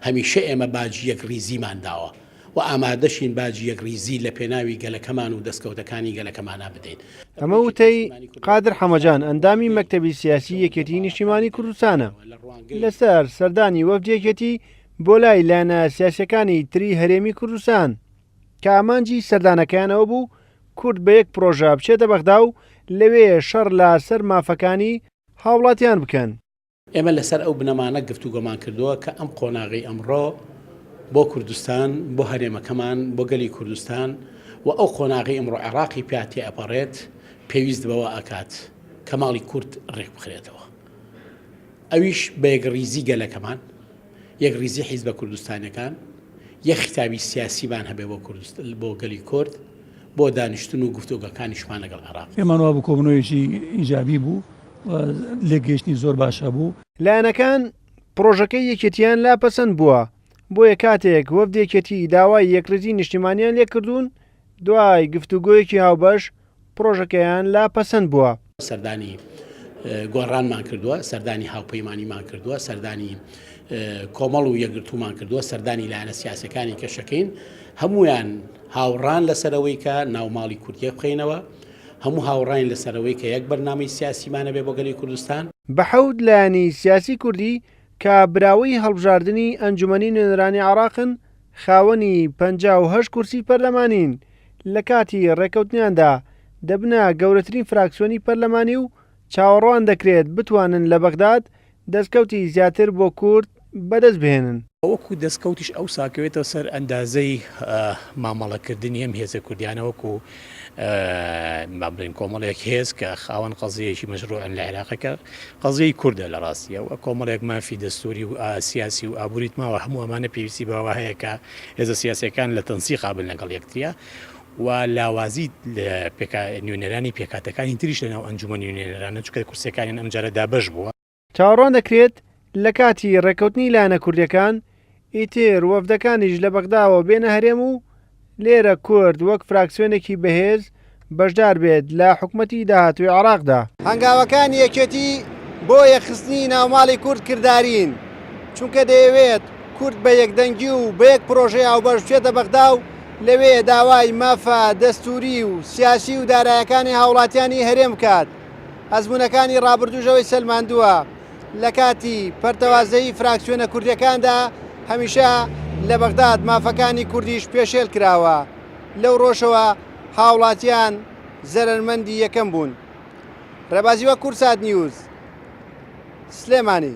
هەمیشە ئێمە باجی یەکڕیزیمان داوە و ئامادەشین باجی یەکڕیزی لە پێناوی گەلەکەمان و دەستکەوتەکانی گەلەکەمانا بدەین. ئەمە وتەی قادر حەمەجان ئەندامی مەکتەبی سیاسی یەکێتی نیشتیمانی کوردستانە لەسەر سەردانی وەفدی یەکێتی بۆ لای لایەنە سیاسیەکانی تری هەرێمی کوردستان کە ئامانجی سەردانەکەیان ئەوە بوو کورد بە یەک پرۆژە بچێتە بەغدا و لەوێ شەڕ لە سەر مافەکانی هاوڵاتیان بکەن. ئێمە لەسەر ئەو بنەمانە گفتوگۆمان کردووە کە ئەم قۆناغەی ئەمڕۆ بۆ کوردستان، بۆ هەرێمەکەمان، بۆ گەلی کوردستان و ئەو قۆناغەی ئەمڕۆ عێراقی پیا تێئەپەڕێت پێویست بەوە ئەکات کە ماڵی کورد ڕێکبخرێتەوە. ئەویش بە یەکڕیزی گەلەکەمان، یەکڕیزی حیزبە کوردستانیەکان، یەک خیتابی سیاسیمان هەبێ بۆ کوردستان بۆ گەلی کورد، بۆ دانیشتن و گفتوگۆکانیشمان لەگەڵ عێراق. پێمان وابوو کۆبوونەوەیەکی ئیجابی بوو و لێکگەیشتنی زۆر باش هەبوو. لایەنەکان پڕۆژەکەی یەکێتییان لا پەسەند بووە، بۆیە کاتێک وەفدی یەکێتی داوای یەکڕیزی نیشتیمانیان لێکردوون، دوای گفتوگۆیەکی هاوبەش پڕۆژەکەیان لا پەسەند بووە. سەردانی گۆڕانمان کردووە، سەردانی هاوپەیمانیمان کردووە، سەردانی کۆمەڵ و یەکگرتوومان کردووە، سەردانی لایەنە سیاسیەکانی کەشەکەین، هەموویان هاوڕان لەسەر ئەوەی کە ناوماڵی کورد یەک بخەینەوە، هەموو هاوڕاین لەسەر ئەوەی کە یەک بەرنامەی سیاسیمان هەبێ بۆ گەلی کوردستان. بە حەوت لایەنی سیاسی کوردی کە براوەی هەڵبژاردنی ئەنجومەنی نوێنەرانی عێراقن، خاوەنی 58 کورسی پەرلەمانین، لە کاتی ڕێککەوتنیاندا دەبنە گەورەترین فراکسیۆنی پەرلەمانی و چاوەڕوان دەکرێت بتوانن لە بەغداد دەستکەوتی زیاتر بۆ کورد بەدەست بهێنن. وەکو دەستکەوتیش ئەوسا کەوێتەوە سەر ئەندازەی مامەڵەکردنی ئەم هێزە کوردیانە وەکو با بڵێین کۆمەڵێک هێز کە خاوەن قەزیەیەکی مەشروعن لە عێراق کە قەزیەی کوردە لە ڕاستیە و کۆمەڵێک مافی دەستوری و سیاسی و ئابووریت ماوە هەموو ئەمانە پێویستی بەوە هەیە کە هێزە سیاسیەکان لە تەنسیقا بن لەگەڵ یەکتریا و لاوازی نوێنەرانی پێکهاتەکانی تریش لەناو ئەنجومەنی نوێنەرانە چونکە کورسیەکانیان ئەمجارە دابەش بووە. چاوەڕوان دەکرێت لە کاتی ڕێککەوتنی لایەنە کوردیەکان، ئیتر وەفدەکانیش لە بەغداوە بێنە هەرێم و لێرە کورد وەک فراکسیۆنێکی بەهێز بەشدار بێت لە حکومەتی داهاتووی عێراقدا. هەنگاوەکانی یەکێتی بۆ یەکخستنی ناوماڵی کورد کرداریین، چونکە دەیەوێت کورد بە یەکدەنگی و بە یەک پرۆژەی هاوبەش بچێتە بەغدا و لەوێ داوای مافە دەستووری و سیاسی و دارایەکانی هاوڵاتیانی هەرێم بکات. ئەزموونەکانی ڕابردووش ئەوەی سەلماندووە لە کاتی پەرتەوازەیی فراکسیۆنە کوردیەکاندا هەمیشە لە بەغداد مافەکانی کوردیش پێشێل کراوە، لەو ڕۆژەوە هاوڵاتیان زەرەرمەندی یەکەم بوون. ڕێبازی وەک کوردسات نیوز، سلێمانی.